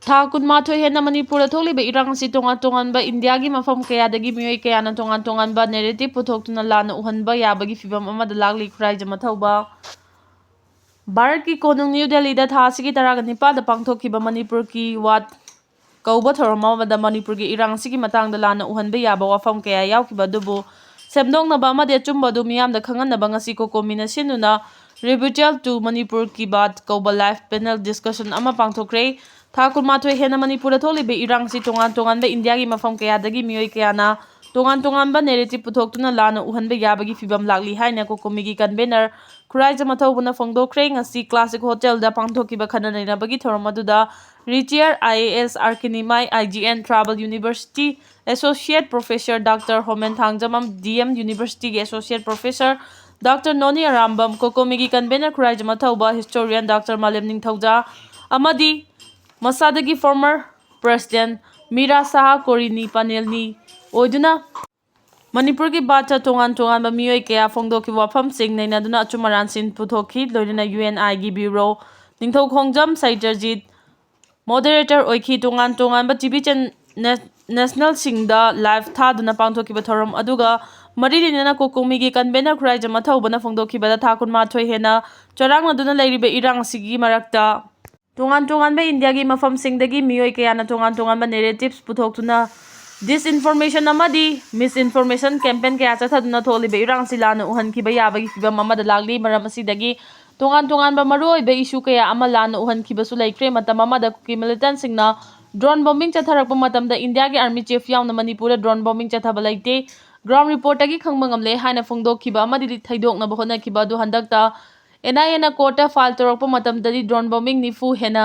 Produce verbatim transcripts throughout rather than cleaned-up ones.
ꯊꯥ ꯀꯨꯟꯃꯥꯊꯣꯏ ꯍꯦꯟꯅ ꯃꯅꯤꯄꯨꯔꯗ ꯊꯣꯛꯂꯤꯕ ꯏꯔꯥꯡ ꯑꯁꯤ ꯇꯣꯉꯥꯟ ꯇꯣꯉꯥꯟꯕ ꯏꯟꯗꯤꯌꯥꯒꯤ ꯃꯐꯝ ꯀꯌꯥꯗꯒꯤ ꯃꯤꯑꯣꯏ ꯀꯌꯥꯅ ꯇꯣꯉꯥꯟ ꯇꯣꯉꯥꯟꯕ narrative ꯄꯨꯊꯣꯛꯇꯨꯅ ꯂꯥꯟꯅ ꯎꯍꯟꯕ ꯌꯥꯕꯒꯤ ꯐꯤꯚꯝ ꯑꯃꯗ ꯂꯥꯛꯂꯤ꯫ ꯈꯨꯔꯥꯏ ꯖꯃꯊꯧꯕ꯫ ꯚꯥꯔꯠꯀꯤ ꯀꯣꯅꯨꯡ ꯅ꯭ꯌꯨ ꯗꯦꯜꯂꯤꯗ ꯊꯥ ꯑꯁꯤꯒꯤ ꯇꯔꯥꯒ ꯅꯤꯄꯥꯟꯗ ꯄꯥꯡꯊꯣꯛꯈꯤꯕ ꯃꯅꯤꯄꯨꯔ ꯀꯤ ꯋꯥꯠ ꯀꯧꯕ ꯊꯧꯔꯝ ꯑꯃꯗ ꯃꯅꯤꯄꯨꯔꯒꯤ ꯏꯔꯥꯡ ꯑꯁꯤꯒꯤ ꯃꯇꯥꯡꯗ ꯂꯥꯟꯅ ꯎꯍꯟꯕ ꯌꯥꯕ ꯋꯥꯐꯝ ꯀꯌꯥ ꯌꯥꯎꯈꯤꯕ ꯑꯗꯨꯕꯨ ꯁꯦꯝꯗꯣꯛꯅꯕ ꯑꯃꯗꯤ ꯑꯆꯨꯝꯕ ꯑꯗꯨ ꯃꯤꯌꯥꯝꯗ ꯈꯪꯍꯟꯅꯕ ꯉꯁꯤ ꯀꯣꯀꯣꯃꯤꯅ ꯁꯤꯟꯗꯨꯅ Rebuttal to Manipur Ki Baat ꯀꯧꯕ live panel discussion ꯑꯃ ꯄꯥꯡꯊꯣꯛꯈ꯭ꯔꯦ꯫ ꯊꯥ ꯀꯨꯟꯃꯥꯊꯣꯏ ꯍꯦꯟꯅ ꯃꯅꯤꯄꯨꯔꯗ ꯊꯣꯛꯂꯤꯕ ꯏꯔꯥꯡꯁꯤ ꯇꯣꯉꯥꯟ ꯇꯣꯉꯥꯟꯕ ꯏꯟꯗꯤꯌꯥꯒꯤ ꯃꯐꯝ ꯀꯌꯥꯗꯒꯤ ꯃꯤꯑꯣꯏ ꯀꯌꯥꯅ ꯇꯣꯉꯥꯟ ꯇꯣꯉꯥꯟꯕ narrative ꯄꯨꯊꯣꯛꯇꯨꯅ ꯂꯥꯟꯅ ꯎꯍꯟꯕ ꯌꯥꯕꯒꯤ ꯐꯤꯚꯝ ꯂꯥꯛꯂꯤ ꯍꯥꯏꯅ ꯀꯣꯀꯣꯃꯤꯒꯤ convener ꯈꯨꯔꯥꯏ ꯖꯃꯊꯧꯕꯅ ꯐꯣꯡꯗꯣꯛꯈ꯭ꯔꯦ꯫ ꯉꯁꯤ Classic Hotelꯗ ꯄꯥꯡꯊꯣꯛꯈꯤꯕ ꯈꯟꯅ ꯅꯩꯅꯕꯒꯤ ꯊꯧꯔꯝ ꯑꯗꯨꯗ retired IAS R K Nimai, I G N Tribal University Associate Professor Doctor ꯍꯣꯃꯦꯟ Thangjam, D M Universityꯒꯤ Associate Professor Doctor ꯅꯣꯅꯤ ꯑꯔꯥꯝꯕꯝ, ꯀꯣꯀꯣꯃꯤꯒꯤ convener ꯈꯨꯔꯥꯏ ꯖꯃꯊꯧꯕ, historian Doctor ꯃꯥꯂꯦꯝ ꯅꯤꯡꯊꯧꯖꯥ ꯑꯃꯗꯤ ꯃꯁꯥꯗꯒꯤ former president ꯃꯤꯔꯥ ꯁꯥꯍꯥ ꯀꯣꯔꯤꯅꯤ panelꯅꯤ ꯑꯣꯏꯗꯨꯅ ꯃꯅꯤꯄꯨꯔꯒꯤ ꯕꯥꯠꯇ ꯇꯣꯉꯥꯟ ꯇꯣꯉꯥꯟꯕ ꯃꯤꯑꯣꯏ ꯀꯌꯥ ꯐꯣꯡꯗꯣꯛꯈꯤꯕ ꯋꯥꯐꯝꯁꯤꯡ ꯅꯩꯅꯗꯨꯅ ꯑꯆꯨꯝ ꯑꯔꯥꯟꯁꯤꯡ ꯄꯨꯊꯣꯛꯈꯤ꯫ ꯂꯣꯏꯅꯅ UNIꯒꯤ bureau ꯅꯤꯡꯊꯧ ꯈꯣꯡꯖꯝ ꯁꯩꯇ꯭ꯔꯖꯤꯠ moderator ꯑꯣꯏꯈꯤ꯫ ꯇꯣꯉꯥꯟ ꯇꯣꯉꯥꯟꯕ TV channel nationalꯁꯤꯡꯗ live ꯊꯥꯗꯨꯅ ꯄꯥꯡꯊꯣꯛꯈꯤꯕ ꯊꯧꯔꯝ ꯑꯗꯨꯒ ꯃꯔꯤ ꯂꯩꯅꯅ ꯀꯣꯀꯣꯃꯤꯒꯤ convener ꯈꯨꯔꯥꯏ ꯖꯃꯊꯧꯕꯅ ꯐꯣꯡꯗꯣꯛꯈꯤꯕꯗ ꯊꯥ ꯀꯨꯟꯃꯥꯊꯣꯏ ꯍꯦꯟꯅ ꯆꯔꯥꯡꯅꯗꯨꯅ ꯂꯩꯔꯤꯕ ꯏꯔꯥꯡ ꯑꯁꯤꯒꯤ ꯃꯔꯛꯇ ꯇꯣꯉꯥꯟ ꯇꯣꯉꯥꯟꯕ ꯏꯟꯗꯤꯌꯥꯒꯤ ꯃꯐꯝꯁꯤꯡꯗꯒꯤ ꯃꯤꯑꯣꯏ ꯀꯌꯥꯅ ꯇꯣꯉꯥꯟ ꯇꯣꯉꯥꯟꯕ narratives ꯄꯨꯊꯣꯛꯇꯨꯅ disinformation ꯑꯃꯗꯤ misinformation campaign ꯀꯌꯥ ꯆꯠꯊꯗꯨꯅ ꯊꯣꯛꯂꯤꯕ ꯏꯔꯥꯡꯁꯤ ꯂꯥꯟꯅ ꯎꯍꯟꯈꯤꯕ ꯌꯥꯕꯒꯤ ꯐꯤꯚꯝ ꯑꯃꯗ ꯂꯥꯛꯂꯤ꯫ ꯃꯔꯝ ꯑꯁꯤꯗꯒꯤ ꯇꯣꯉꯥꯟ ꯇꯣꯉꯥꯟꯕ ꯃꯔꯨꯑꯣꯏꯕ issue ꯀꯌꯥ ꯑꯃ ꯂꯥꯟꯅ ꯎꯍꯟꯈꯤꯕꯁꯨ ꯂꯩꯈ꯭ꯔꯦ꯫ ꯃꯇꯝ ꯑꯃꯗ ꯀꯨꯀꯤ militantꯁꯤꯡꯅ drone bombing ꯆꯠꯊꯔꯛꯄ ꯃꯇꯝꯗ ꯏꯟꯗꯤꯌꯥꯒꯤ army chief ꯌꯥꯎꯅ ꯃꯅꯤꯄꯨꯔꯗ drone bombing ꯆꯠꯊꯕ ꯂꯩꯇꯦ꯫ Ground reportꯇꯒꯤ ꯈꯪꯕ ꯉꯝꯂꯦ ꯍꯥꯏꯅ ꯐꯣꯡꯗꯣꯛꯈꯤꯕ ꯑꯃꯗꯤ ꯊꯩꯗꯣꯛꯅꯕ ꯍꯣꯠꯅꯈꯤꯕ ꯑꯗꯨ ꯍꯟꯗꯛꯇ NIAꯅ courtꯇ file ꯇꯧꯔꯛꯄ ꯃꯇꯝꯗꯗꯤ drone bombing ꯅꯤꯐꯨ ꯍꯦꯟꯅ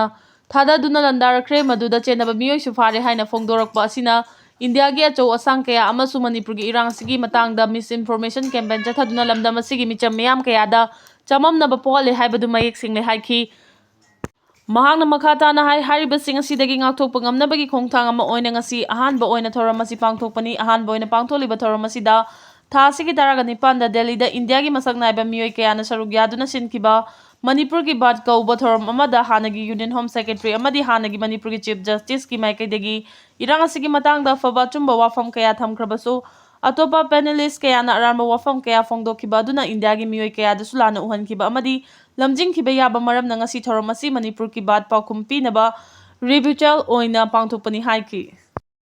ꯊꯥꯗꯗꯨꯅ ꯂꯥꯟꯗꯥꯔꯛꯈ꯭ꯔꯦ꯫ ꯃꯗꯨꯗ ꯆꯦꯟꯅꯕ ꯃꯤꯑꯣꯏꯁꯨ ꯐꯥꯔꯦ ꯍꯥꯏꯅ ꯐꯣꯡꯗꯣꯔꯛꯄ ꯑꯁꯤꯅ ꯏꯟꯗꯤꯌꯥꯒꯤ ꯑꯆꯧ ꯑꯁꯥꯡ ꯀꯌꯥ ꯑꯃꯁꯨ ꯃꯅꯤꯄꯨꯔꯒꯤ ꯏꯔꯥꯡ ꯑꯁꯤꯒꯤ ꯃꯇꯥꯡꯗ misinformation campaign ꯆꯠꯊꯗꯨꯅ ꯂꯝꯗꯝ ꯑꯁꯤꯒꯤ ꯃꯤꯆꯝ ꯃꯤꯌꯥꯝ ꯀꯌꯥꯗ ꯆꯃꯝꯅꯕ ꯄꯣꯛꯍꯜꯂꯦ ꯍꯥꯏꯕꯗꯨ ꯃꯌꯦꯛ ꯁꯦꯡꯅ ꯍꯥꯏꯈꯤ꯫ ꯃꯍꯥꯛꯅ ꯃꯈꯥ ꯇꯥꯅ ꯍꯥꯏ, ꯍꯥꯏꯔꯤꯕꯁꯤꯡ ꯑꯁꯤꯗꯒꯤ ꯉꯥꯛꯊꯣꯛꯄ ꯉꯝꯅꯕꯒꯤ ꯈꯣꯡꯊꯥꯡ ꯑꯃ ꯑꯣꯏꯅ ꯉꯁꯤ ꯑꯍꯥꯟꯕ ꯑꯣꯏꯅ ꯊꯧꯔꯝ ꯑꯁꯤ ꯄꯥꯡꯊꯣꯛꯄꯅꯤ꯫ ꯑꯍꯥꯟꯕ ꯑꯣꯏꯅ ꯄꯥꯡꯊꯣꯛꯂꯤꯕ ꯊꯧꯔꯝ ꯑꯁꯤꯗ ꯊꯥ ꯑꯁꯤꯒꯤ ꯇꯔꯥꯒ ꯅꯤꯄꯥꯟꯗ ꯗꯦꯜꯂꯤꯗ ꯏꯟꯗꯤꯌꯥꯒꯤ ꯃꯁꯛ ꯅꯥꯏꯕ ꯃꯤꯑꯣꯏ ꯀꯌꯥꯅ ꯁꯔꯨꯛ ꯌꯥꯗꯨꯅ ꯁꯤꯟꯈꯤꯕ ꯃꯅꯤꯄꯨꯔ ꯀꯤ ꯕꯥꯠ ꯀꯧꯕ ꯊꯧꯔꯝ ꯑꯃꯗ ꯍꯥꯟꯅꯒꯤ Union Home Secretary ꯑꯃꯗꯤ ꯍꯥꯟꯅꯒꯤ ꯃꯅꯤꯄꯨꯔꯒꯤ Chief Justice ꯀꯤ ꯃꯥꯏꯀꯩꯗꯒꯤ ꯏꯔꯥꯡ ꯑꯁꯤꯒꯤ ꯃꯇꯥꯡꯗ ꯑꯐꯕ ꯑꯆꯨꯝꯕ ꯋꯥꯐꯝ ꯀꯌꯥ ꯊꯝꯈ꯭ꯔꯕꯁꯨ, ꯑꯇꯣꯞꯄ panelist ꯀꯌꯥꯅ ꯑꯔꯥꯟꯕ ꯋꯥꯐꯝ ꯀꯌꯥ ꯐꯣꯡꯗꯣꯛꯈꯤꯕ ꯑꯗꯨꯅ ꯏꯟꯗꯤꯌꯥꯒꯤ ꯃꯤꯑꯣꯏ ꯀꯌꯥꯗꯁꯨ ꯂꯥꯟꯅ ꯎꯍꯟꯈꯤꯕ ꯑꯃꯗꯤ ꯂꯝꯖꯤꯡꯈꯤꯕ ꯌꯥꯕ ꯃꯔꯝꯅ ꯉꯁꯤ ꯊꯧꯔꯝ ꯑꯁꯤ ꯃꯅꯤꯄꯨꯔ ꯀꯤ ꯕꯥꯠ ꯄꯥꯎꯈꯨꯝ ꯄꯤꯅꯕ ꯔꯤꯕꯤꯆꯦꯜ ꯑꯣꯏꯅ ꯄꯥꯡꯊꯣꯛꯄꯅꯤ ꯍꯥꯏꯈꯤ꯫